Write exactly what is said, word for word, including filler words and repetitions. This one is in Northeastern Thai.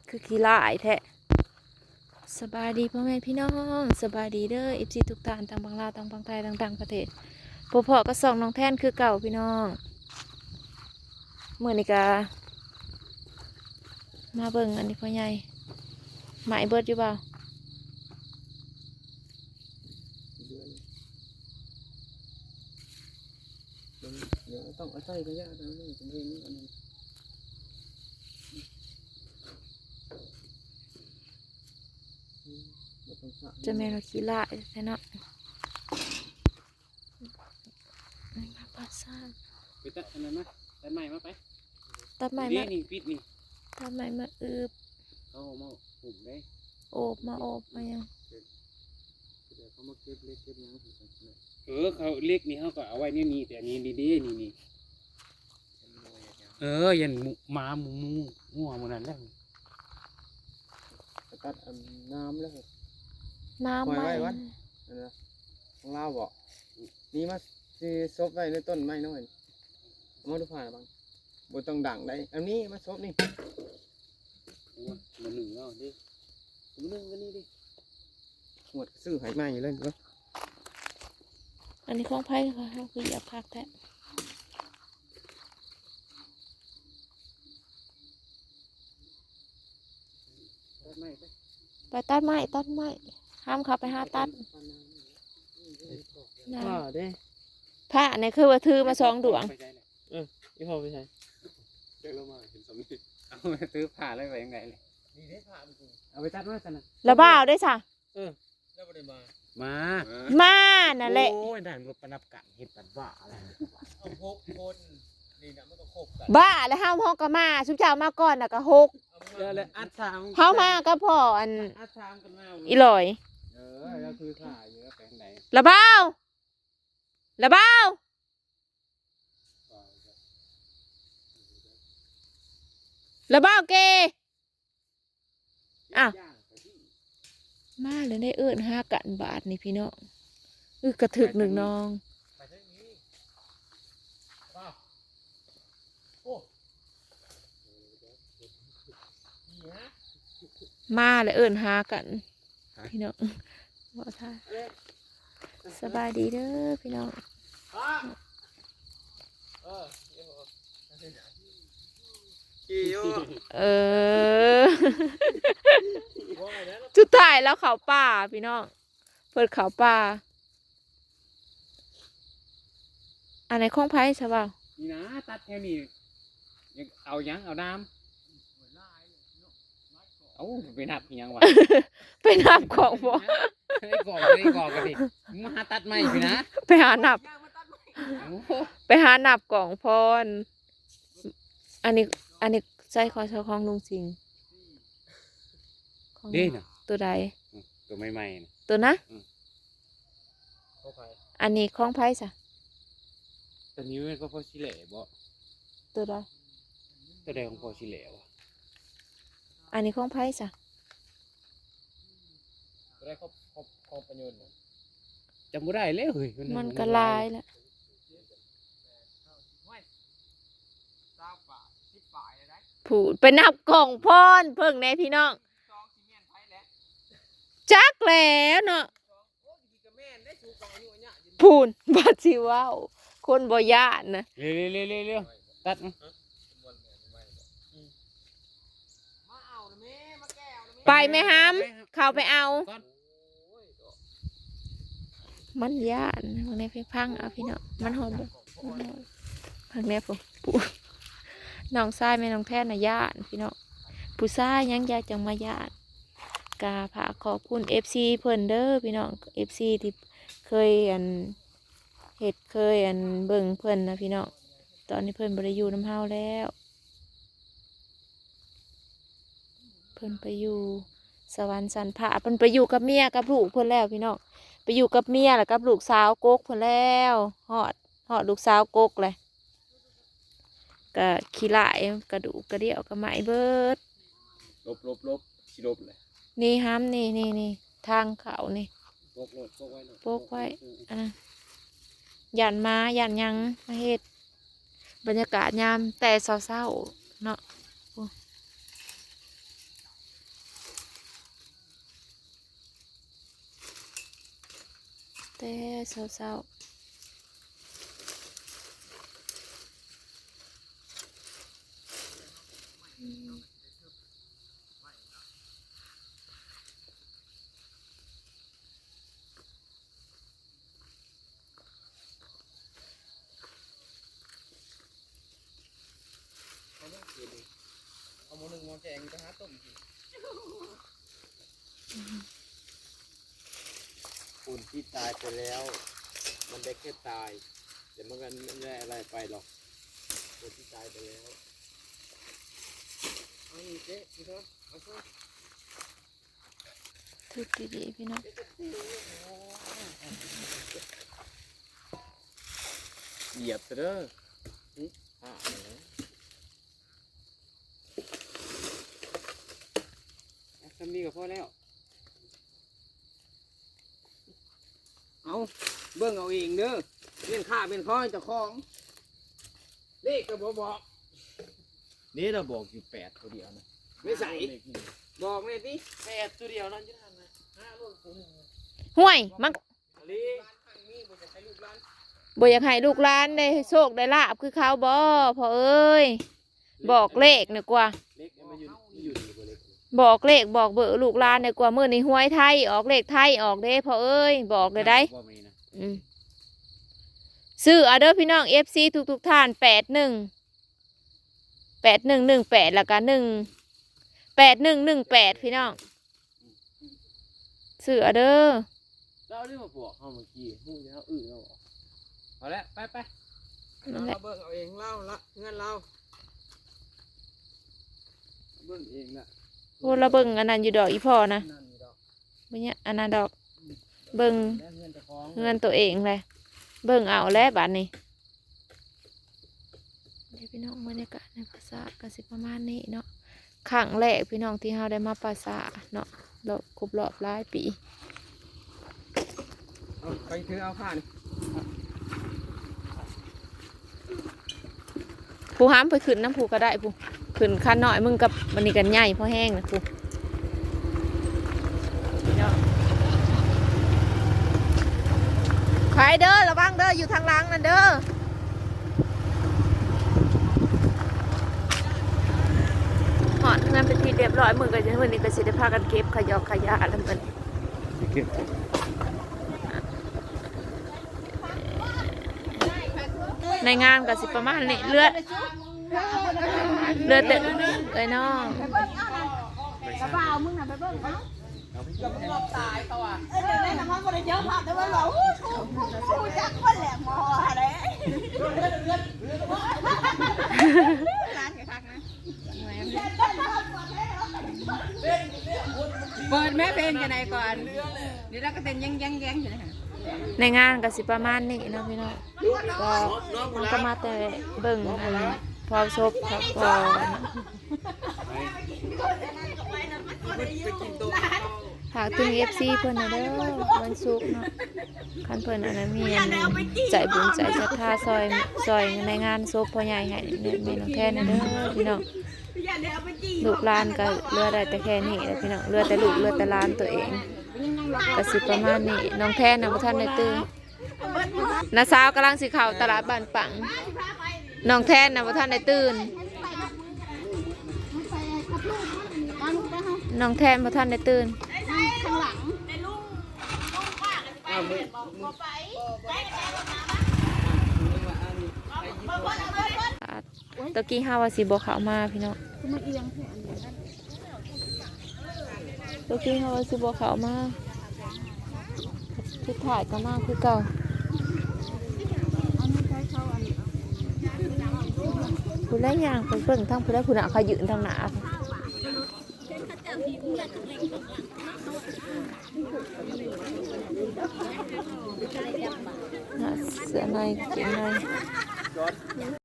คือขี้ร้ายแท้ สบายดีพ่อแม่พี่น้อง สบายดีเด้อ เอฟซี ทุกท่าน ทั้งฝั่งลาว ทั้งฝั่งไทย ทั้งต่างประเทศ พบพ้อกับช่องน้องแทนคือเก่าพี่น้อง มื้อนี้ก็มาเบิ่งอันนี้พ่อใหญ่ ไม้เบิดอยู่บ่าว เดี๋ยวต้องเอาใส่กระยะนะนี่ผมเห็นนี่อันนี้ อืม บ่ต้องสระ จะแม่นว่าขี้ร้ายแท้เนาะ ปลาซ่า ไปตัดอันนั้นมา ตัดไม้มาไป ตัดไม้ นี่ มา นี่ปิดนี่ ตัดไม้มาอืบ เขาเอามาหุมได้ โอบมาโอบมาหยัง เดี๋ยวเขามาเก็บเล็กเก็บหยัง เออ เขาเล็กนี่เขาก็เอาไว้นี่นี่ แต่อันนี้นี่เด้นี่นี่ เออ ยันหมู หมา หมู หมู งัวหมู่นั้นแหละ ไปตัดอันน้ำแล้ว น้ำ ปล่อยไว้ ไว้ วัน อันนั้น ของลาวบ่ นี่มาสิซบไว้ในต้นไม้น้อย เอามาดูผ่านบัง บ่ต้องดังได้ อันนี้มาซบนี่ โอ้ย มาหนึ่งแล้วดิ มาหนึ่งกันนี่ดิ หมดซื้อให้ใหม่เลยเนาะ อันนี้ของไผคะ เฮาคืออยากคักแท้ ตัดไม้ไป ไปตัดไม้ ตัดไม้ ห้ามเขาไปหาตัด น่ะ อ่าเด้ พระนี่คือว่าถือมาสองดวง ไปไสล่ะ เออ อีพ่อไปไส เจอแล้วมา เห็นสามี เอาถือผ้าเลยไปยังไงเลย นี่ได้ผ้ามันกู เอาไปตัดมาซะนะ แล้วบ่าวได้ซะ เออ แล้วบ่ได้มา มา มานั่นแหละ โอ้ย ด่านรถประนับกันเฮ็ดปัดบ้าอะไร เอาหกคน นี่นะมันก็ครบกัน บ้าแล้ว เฮา เฮาก็มา ซุมเจ้ามาก่อนน่ะก็หก เอามา แล้ว แล้วอัดสาม เฮามาก็พออัน อัดสามกันมา อีหลอย เออ แล้วคือถ่ายอยู่แล้วไปทางไหน ละบ่าว ละบ่าว ละบ่าวเก อ้าว มาแล้วได้เอิ้นหากันบาดนี่พี่น้อง อึกกระถึกหนึ่งน้อง ไปทางนี้ ว้าว โอ้ นี่ฮะ มาแล้วเอิ้นหากัน ฮะ พี่น้อง บ่ท่า เอ๊ะ สบายดีเด้อพี่น้อง ฮะ เออ ขี่อยู่ เออ ว่าไงนะ สุดท้ายแล้วเข้าป่าพี่น้อง เพิ่นเข้าป่า อันไหนของไผซะบ่าว นี่นะ ตัดแค่นี้ ยังเอาหยัง เอาน้ำ เอ้า ไปนับอิหยังวะ ไปนับของบ่ ไอ้กอก ไอ้กอกกันดิ มึงมาหาตัดไม้สินะ ไปหานับ โอ้โห ไปหานับกองพร อันนี้ อันนี้ใส่ของ ใส่ของลุงสิงห์ ของ เด้น่ะ ตัวใด อืม ตัวใหม่ๆน่ะ ตัวนะ อืม ของไผ อันนี้ของไผซะ ตัวนี้มันก็พอสิแหล่บ่ ตัวใด ตัวใดของพอสิแหล่วะ อันนี้ของไผซะ ตัวใดของ ของ ของประยุทธ์น่ะ จำบ่ได้แล้วเฮ้ย มัน มันก็หลายแล้ว ผู้ไปนับกองพรเพิ่งแน่พี่น้อง จักแล้วเนาะ พูน บัดสิเว้า คนบ่ย่านนะ เร็วๆๆๆๆ ตัดนะ ไปแม่หาม เข้าไปเอา ก่อน มันย่าน มันในเพลงพังเอาพี่น้อง มันหอมบ่ มันหอม พังแน่ปุ๊บปุ๊บ น้องชายแม่น้องแทนน่ะย่านพี่น้อง ผู้ชายยังยายจังมาย่าน กะฝากขอบคุณ เอฟซี เพิ่นเด้อพี่น้อง เอฟซี ที่เคยอัน เฮ็ดเคยอันเบิ่งเพิ่นนะพี่น้อง ตอนนี้เพิ่นบ่ได้อยู่นำเฮาแล้ว เพิ่นไปอยู่สวรรค์ชั้นฟ้า เพิ่นไปอยู่กับเมียกับลูกเพิ่นแล้วพี่น้อง ไปอยู่กับเมียแล้วกับลูกสาวกกเพิ่นแล้ว ฮอด ฮอดลูกสาวกกเลย กะขี้ร้าย กระดูกกระเดี่ยวกะไหม้เบิด ลบลบลบ สิลบเลย นี่หาม นี่ นี่ นี่ ทางเข้านี่ ปกโลด ปกไว้โลด ปกไว้ ปกไว้ อันนั้น ย่านหมา ย่านหยังมาเฮ็ด บรรยากาศยามแต่เช้าๆเนาะ โอ้ โอ้ แต่เช้าๆ อืม เอาหม้อกิน เอาหม้อหนึ่งหม้อแกงไปหาต้มกิน คนที่ตายไปแล้ว มันได้แค่ตาย แต่มันก็ไม่ได้อะไรไปหรอก คนที่ตายไปแล้ว เอานี่เจ๊ พี่เถอะ เอาเถอะ ถือดีๆ พี่น้อง เหยียบเด้อ อ่ะ ทำนี่ก็พอแล้ว เอา เบิ่งเอาเองเด้อ เป็นข้าเป็นของเจ้าของ เลขก็บ่บอก นี่เราบอกอยู่แปดตัวเดียวนะ ไม่ใส่ เลขนี่ บอกแม่ติ แปดตัวเดียวนั่นจะทันนะ ห้าลูกตัวหนึ่ง ห่วย มัน อันนี้ บ่อยากให้ลูกหลานได้โชคได้ลาภคือเขาบ่ พ่อเอ้ย บอกเลขนี่กว่า เลขมันอยู่ อยู่ดีกว่าเลข บอกเลขบอกเบอร์ลูกหลานนี่กว่า มื้อนี้หวยไทยออก เลขไทยออกเด้ พ่อเอ้ย บอกเลยได้ บอกมานี่นะ อืม ซื้อเอาเด้อพี่น้อง เอฟซี ทุกๆ ท่าน แปดหนึ่ง แปดหนึ่งหนึ่งแปด แล้วก็ หนึ่ง แปดหนึ่งหนึ่งแปด พี่น้อง ซื้อเอาเด้อ เราได้มาบอกเขาเมื่อกี้ ฮู้แล้ว อื้อแล้วบอก เอาละ ไปไป นั่นแหละ เราเบิ่งเอาเอง เล่าละ เงินเรา เบิ่งเองละ โอ้ เราเบิ่งอันนั้นอยู่ดอก อีพ่อนะ นั่นอยู่ดอก บ่เนี่ย อันนั้นดอก เบิ่ง และเงินเจ้าของ เฮือนตัวเองเลย เบิ่งเอาแล้วบัดนี้ เดี๋ยวพี่น้อง บรรยากาศในปราสาทก็สิประมาณนี้เนาะ ครั้งแรกพี่น้องที่เฮาได้มาปราสาทเนาะ รอบ ครบรอบหลายปี เอาไปถือเอาผ้านี่ ผู้ห้ามไปขึ้นน้ำผู้ก็ได้ผู้ ขึ้นคันน้อยมึงกับมันนี่กันใหญ่พอแห้งนะผู้ ไปเด้อ ระวังเด้อ อยู่ทางหลังนั่นเด้อ ฮอดเฮือนเป็นที่เรียบร้อย มื้อก็จะ มื้อนี้ก็สิได้พากันเก็บขยอกขยะแล้วมัน ในงานก็สิประมาณนี้ เหลือ เหลือแต่เอ้ยน้อง กระเป๋ามึงน่ะไปเบิ่งเอา เดี๋ยวนี้นะมันบ่ได้เจอภาพแต่ว่าเราอู้หู้จักคนแหละหมออะไร ร้านก็คักนะ เปิดแม่เพลงจะไหนก่อน เดี๋ยวเราก็เต้นแย้งๆๆอยู่นะคะ ในงานก็สิประมาณนี้เนาะพี่น้อง ก็มันก็มาแต่เบิ่งอันเผาศพเผาก่อน ฝากถึง เอฟซี เพิ่นน่ะเด้อ วันศุกร์เนาะ คันเพิ่นอันนั้นมีอันใจบุญใจศรัทธาซอย ซอยในงานศพพ่อใหญ่ให้แม่น้องแทนน่ะเด้อพี่น้อง ลูกหลานก็เหลือได้แต่แค่นี้แหละพี่น้อง เหลือแต่ลูกเหลือแต่หลานตัวเอง ก็สิประมาณนี้ น้องแทนน่ะบ่ทันได้ตื่น น้าสาวกำลังสิเข้าตลาดบ้านปัง น้องแทนน่ะบ่ทันได้ตื่น น้องแทนบ่ทันได้ตื่น ตะกี้เฮาว่าสิบ่เข้ามาพี่น้อง ตะกี้เฮาว่าสิบ่เข้ามา สุดท้ายก็มาคือเก่า ผู้ใดย่างไปเบิ่งทางผู้ใด ผู้น่ะเขายืนทางหน้า เสื้อในกางเกงใน